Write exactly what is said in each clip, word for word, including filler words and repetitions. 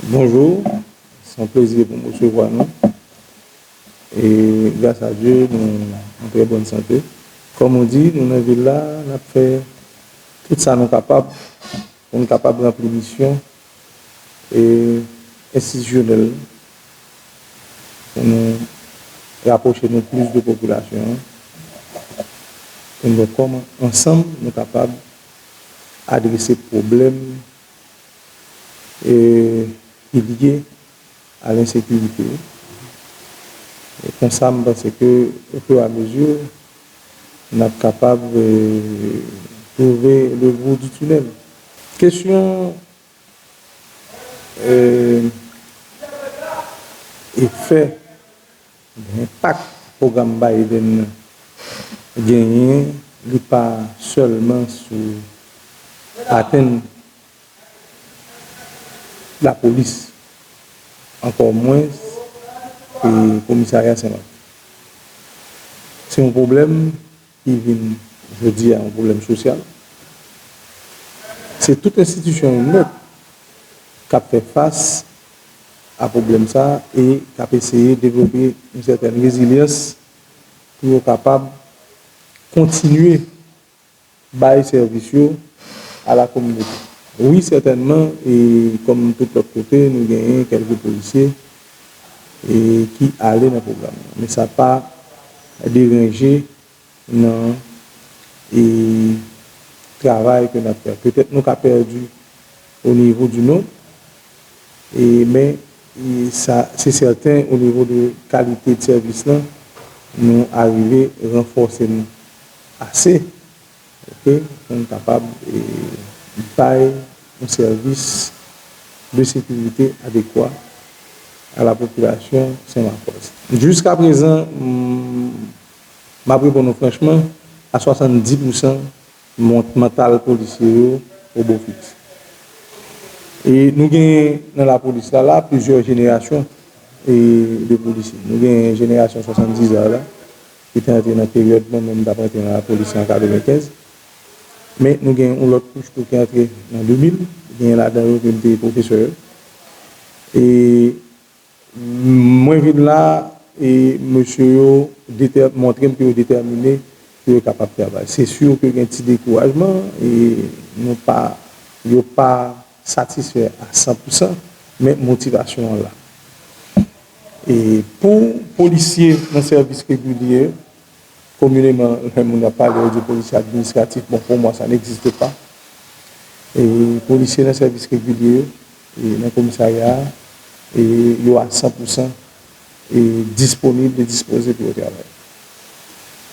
Bonjou, se yon plezi pou m resevwa nou. E gras a Dye, nou an trè bòn sante. Kòm ou di, nou nan vil la, n ap fè tout sa nou kapab pou n kapab ranpli misyon e enstitisyonèl pou nou rapwoche nou plis de popilasyon an, pou n wè kòman ansanm nou kapab adrese pwoblèm e ki lye a lensekirite. E konsa, m panse ke, ofiramezi, n ap kapab, e, twouve le bout du tunnel. Kesyon, e, efè, enpak pwogram Biden nan genyen, li pa sèlman sou atenn lapolis, ankò mwens, e, komisarya Senmak. Se yon pwoblèm ki vin, jodi a, yon pwoblèm sosyal. Se tout enstitisyon yo nèt k ap fè fas a pwoblèm sa a e k ap eseye devlope yon sètèn rezilyans pou yo kapab kontinye bay sèvis yo a la kominote. Wi, sètènman, e kòm tout lòt kote, nou genyen kèlke polisye, e, ki ale nan pwogram nan. Men sa pa deranje nan, e, travay ke n ap fè. Petèt nou ka pèdi o nivo di nonb, e, men, e, sa, se sèten, o nivo de kalite de sèvis lan, nou arive ranfòse n ase, oke, pou n kapab, e, bay yon sèvis de sekirite adekwa a la popilasyon senmakòz. Jiskaprezan, m, m ap reponn ou franchman, a swasanndis pousan, mont mantal polisye yo o bo fiks. E nou gen nan lapolis la, la, plizyè jenerasyon, e, de polisye. Nou gen jenerasyon swasanndis a la, ki te antre nan peryòd mwen menm m t ap antre nan lapolis an katrevenkenz. Men nou gen yon lòt kouch tou ki antre nan de mil, gen ladan yo ke m te pwofesè yo. E mwen vin la, e mesye yo detè-, montre m ke yo detèmine pou yo kapab travay. Se si ke gen ti dekourajman, e nou pa, yo pa satisfè a san pousan, men motivasyon an la. E pou polisye nan sèvis regilye, komineman, lè moun ap pale, yo di polisye administratif, bon, pour moi, ça n'existe pas. E polisye nan sèvis regilye yo, e nan komisarya a, e yo a san pousan, e disponib e dispoze pou yo travay.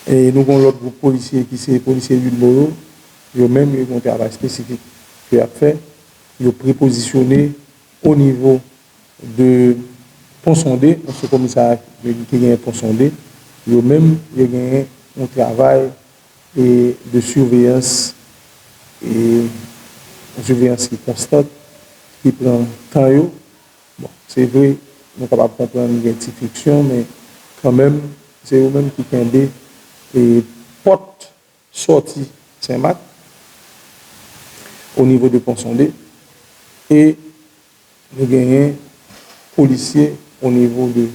E nou gen yon lòt gwoup polisye ki se polisye UDMO yo, yo menm, yo gen yon travay espesifik ke y ap fè, yo prepozisyone o nivo de Pon Sonde, nan sou komisarya ki genyen Pon Sonde, yo menm, yo genyen yon travay, e, de siveyans, e, yon siveyans ki konstan, ki pran tan yo. Bon, se vre, nou kapab konprann gen ti friksyon, men kanmenm, se yo menm ki kenbe, e, pòt sòti Senmak, o nivo de Pon Sonde, e nou genyen polisye o nivo de,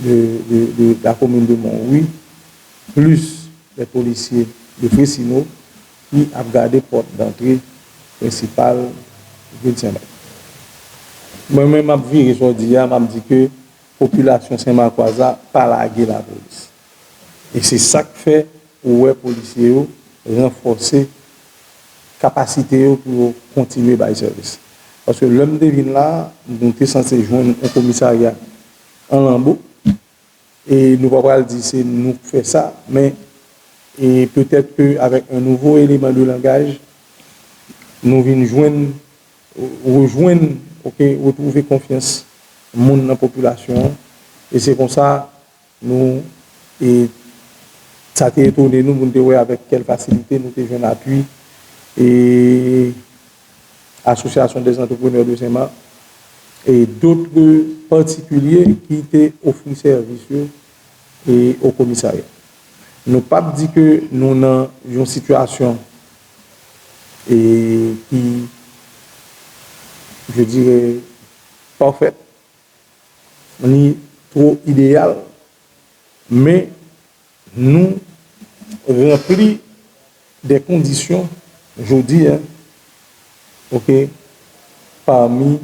de, de, de la komin de Monwi, plis lè polisye de Fresino ki ap gade pòt dantre prensipal vil Senmak. Mwen menm, m ap vire sa w di a, m ap di ke popilasyon senmakòz la pa lage lapolis. E se sa k fè ou wè polisye yo ranfòse kapasite yo pou yo kontinye bay sèvis. Paske lè m te vin la, nou te sanse jwenn yon komisarya an lanbo, e nou pa pral di se nou k fè sa, men, e petèt ke avèk un nouveau élément de langage, nou vin jwenn, rejwenn, oke, retwouve konfyans moun nan popilasyon an. E se konsa, nou, e sa te etone nou pou n te wè avèk kèl fasilite nou te jwenn apui, e, Association des Entrepreneurs de Saint-Marc, e dòt patikilye ki te ofri sèvis yo, e, o komisarya. Nou p ap di ke nou nan yon sitiyasyon, e, ki, je dirais, pafèt, ni twò ideyal, men nou ranpli de kondisyon jodi a, oke, pami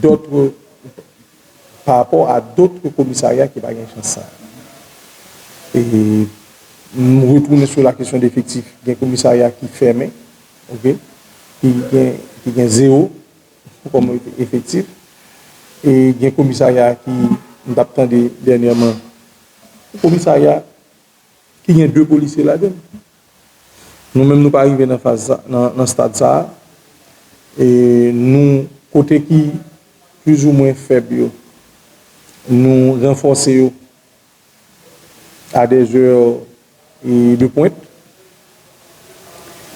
dòt, pa rapò a dòt komisarya ki pa gen chans sa. E m retounen sou la kesyon de efektif. Gen komisarya ki fèmen, oke, ki gen, ki gen zewo kòm efektif, e gen komisarya ki, m t ap tande dènyèman, komisarya ki gen de polisye ladan l. Nou menm, nou pa rive nan faz sa, nan, nan stad sa a. E nou, kote ki plizoumwen fèb yo, nou ranfòse yo a des heures, e, de pointe.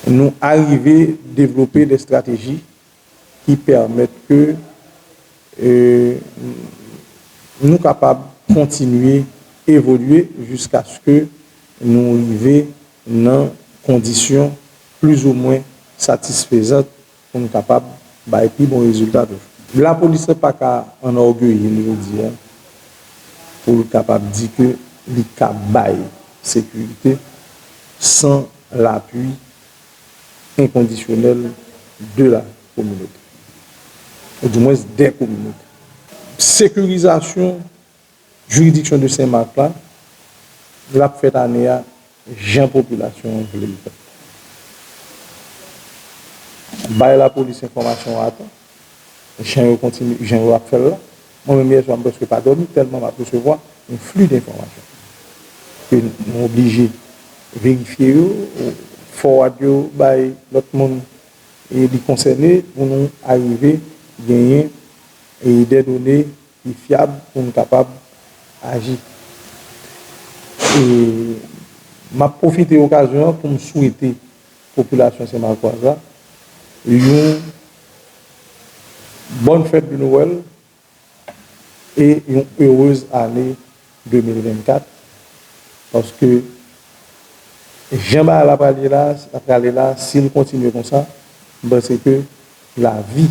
Nou arive devlope de estrateji ki pèmèt ke, e, nou kapab kontinye evolye jiskaske nou rive nan kondisyon plizoumwen satisfezan pou n kapab bay pi bon rezilta toujou. Lapolis la pa ka anògeye l jodi a pou l kapab di ke li ka bay sekirite san lapui enkondisyonèl de la kominote, ou di mwens dè kominote. Sekirizasyon jiridiksyon de Senmak la, l ap fèt ane a jan popilasyon an vle l fèt. Bay lapolis enfòmasyon a tan, jan yo kontinye, jan yo ap fè l la. Mwen menm yè swa m prèske pa dòmi tèlman m ap resevwa yon fli denfòmasyon. Ke nou oblije verifye yo, forward yo bay lòt moun, e, li konsène pou nou arive genyen, e, de done ki fyab pou n kapab aji. E m ap pwofite okazyon an pou m swete popilasyon Senmakwaz la yon bòn fèt de Nwèl e yon erez ane de mil vennkat, paske jan bagay la prale la, la prale la, si l kontinye konsa, m panse ke lavi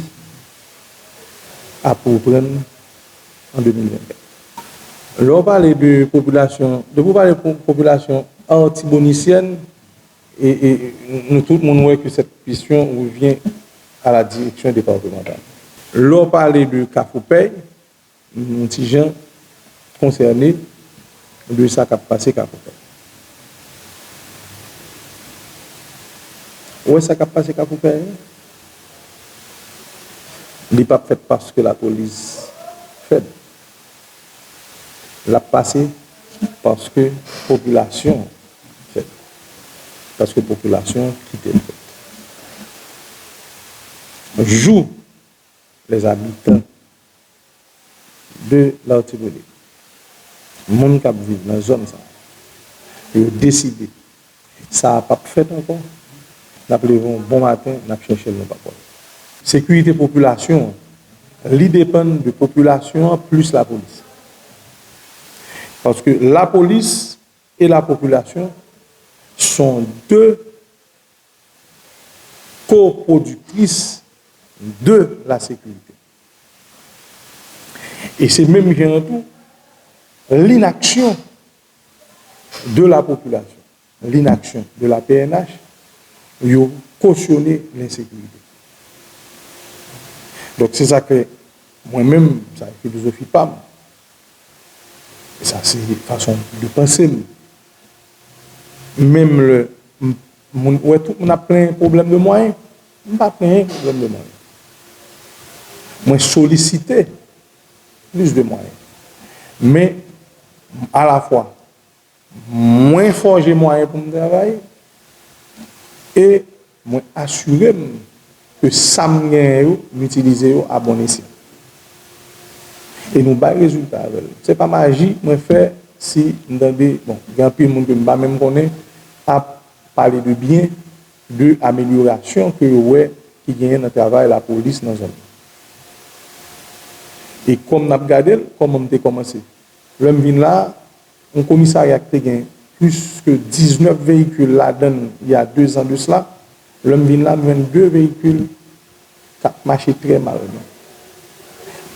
ap reprann an de mil vennkat. Lè w pale de popilasyon, depi w pale po-, popilasyon artibonisyèn, e, e, nou tout moun wè ke cette question revient à la direction départementale. Lè w pale de Kafou Pèy, m yon ti jan konsène de sa k ap pase Kafou Pèy. Ou wè sa k ap pase Kafou Pèy a? Li p ap fèt paske lapolis fèb. L ap pase paske popilasyon fèb. Paske popilasyon kite l fèt. Jou les habitants de l'Artibonite, moun k ap viv nan zòn sa, yo deside sa a p ap fèt ankò, n ap leve yon bon maten, n ap chèche l, nou p ap wè l. Sekirite popilasyon an, li depann de popilasyon an plis lapolis. Paske lapolis et la population sont deux coproductrices de la sécurité. E se menm jan an tou, linaksyon de la popilasyon, linaksyon de la P N H, yo kosyone lensekirite. Donk, se sa ke mwen menm, sa e filozofi pa m. E sa se fason de panse m. Menm lè m, moun, wè tout moun ap plenyen pwoblèm de mwayen, m pa plenyen pwoblèm de mwayen. Mwen solisite plis de mwayen. Men, alafwa, mwen fòje mwayen pou m travay e mwen asire m ke sa m genyen yo, m itilize yo a bon esyan. E nou bay rezilta avè l. Se pa maji mwen fè si m tande, bon, gen anpil moun ke m pa menm konnen ap pale de byen, de amelyorasyon ke yo wè ki genyen nan travay lapolis nan zòn nan. E kòm n ap gade l, kòman m te kòmanse? Lè m vin la, yon komisarya ki te gen plis ke diznèf veyikil ladan l, il y a deux ans de cela, lè m vin la, m jwenn de veyikil k ap mache trè mal.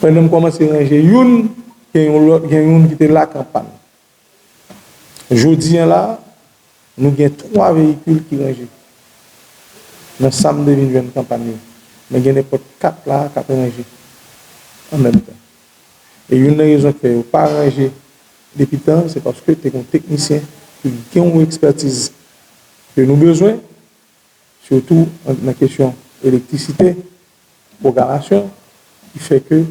Pandan m kòmanse ranje youn, gen yon lòt, gen youn ki te la k an pàn. Jodi a la, nou gen twa veyikil ki ranje. Nan sa m te vin jwenn kanpay yo, men gen nenpòt kat la k ap ranje an menm tan. E youn nan rezon k fè yo pa ranje depi tan, se paske te gen yon teknisyen ki gen yon ekspètiz ke nou bezwen, sitou nan kesyon elektrisite, pwogramasyon, ki fè ke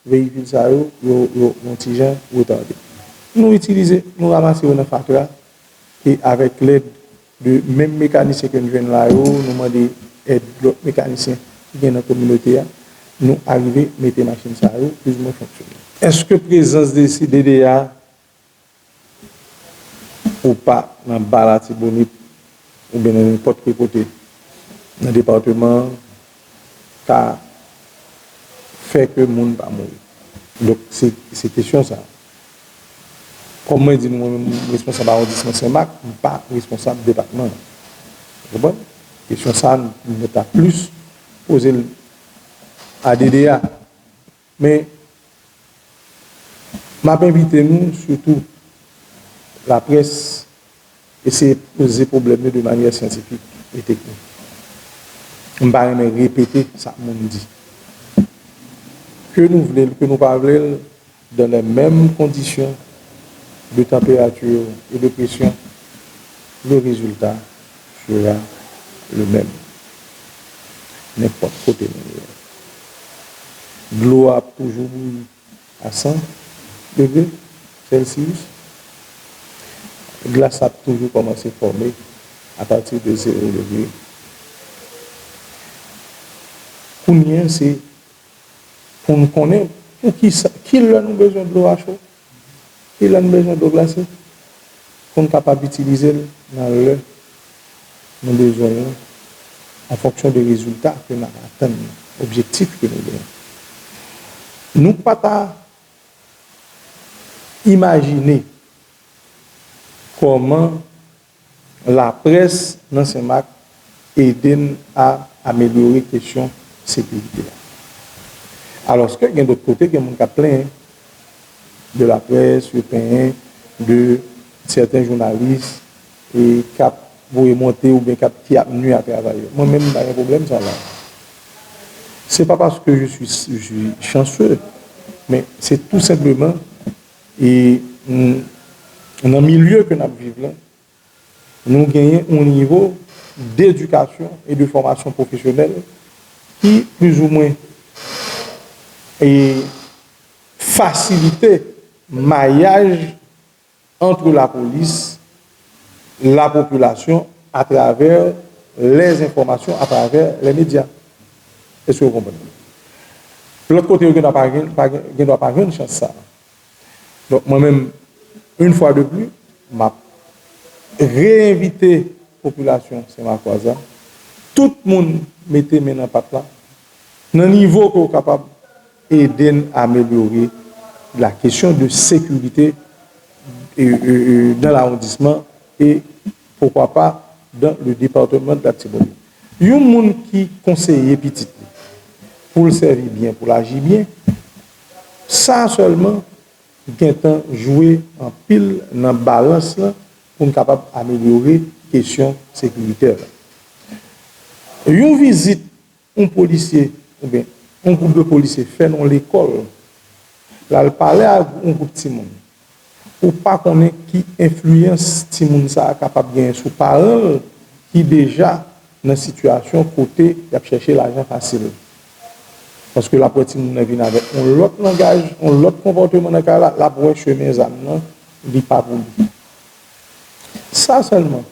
veyikil sa yo, yo, yo, yon ti jan retade. Nou itilize, nou ranmase yo nan fatra, e avèk lèd de menm mekanisyen ke n jwenn la yo, nou mande èd lòt mekanisyen ki gen nan kominote a, nou arive mete machin sa yo plizoumwen fonksyonèl. Èske prezans de C D D A ou pa nan ba Latibonit oubyen nan nenpòt ki kote nan depatman an ka fè ke moun pa mouri. Donk, se, se kesyon sa. Kòm mwen di nou, mwen menm, m responsab awondisman Senmak, m pa responsab depatman an. Ou konprann? Kesyon sa, nou ta plis poze l a D D A. Men, m ap envite nou, sitou laprès, eseye poze pwoblèm yo de manyè syantifik e teknik. M pa renmen repete sa moun di. Ke nou vle l, ke nou pa vle l, dans les mêmes conditions de température et de pression, le résultat sera le même. Nenpòt kote nou ye. Dlo a ap toujou bouyi a san degre Celsius. Glas ap toujou kòmanse fòme apati de zewo degre. Kounye a, se pou n konnen pou ki sa, ki lè nou bezwen dlo a cho, ki lè nou bezwen dlo glase, pou n kapab itilize l nan lè nou bezwen yo, an fonksyon de rezilta ke n ap atann, objektif ke nou genyen. Nou pa ta imajine kòman laprès nan Senmak ede n a amelyore kesyon sekirite a. Alòske gen dòt kote, gen moun k ap plenyen de laprès, yo plenyen de sèten jounalis e k ap voye monte oubyen k ap, ki ap nui a travay yo. Mwen menm, m pa gen pwoblèm sa la. Se pa paske je suis, je suis chanceux, men se tou senpleman, e, mm, nan milye ke n ap viv la, nou genyen yon nivo d'edikasyon e de fòmasyon pwofesyonèl ki plizoumwen, e, fasilite mayaj entre la police, la population, à travers les informations, à travers les médias. Èske w konprann? Lòt kote yo gen dwa pa gen, pa gen, gen dwa pa jwenn chans sa. Donk, mwen menm, yon fwa de plis, m ap reenvite popilasyon Senmakwa a, tout moun mete men nan pat la, nan nivo ke w kapab ede n amelyore la kesyon de sekirite e, e, e, dans l'arrondissement et, pourquoi pas, dans le département de Latibonit. Yon moun ki konseye pitit li pou l sèvi byen, pou l aji byen, sa sèlman gentan jwe anpil nan balans lan pou n kapab amelyore kesyon sekiritè la. Yon vizit yon polisye oubyen yon gwoup de polisye fè nan yon lekòl, l al pale ak yon gwoup timoun, ou pa konnen ki enfliyans timoun sa a kapab genyen sou paran l ki deja nan sitiyasyon kote y ap chèche lajan fasil. Paske l ap wè timoun nan vin avèk yon lòt langaj, yon lòt konpòteman nan kay la, l ap wè chemen zam nan, li pa pou li. Sa sèlman,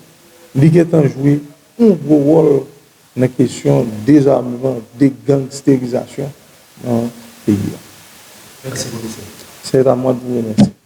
li gentan jwe yon gwo wòl nan kesyon dezameman, degangsterizasyon nan peyi a. Mèsi, pwofesè. C'est à moi de vous remercier.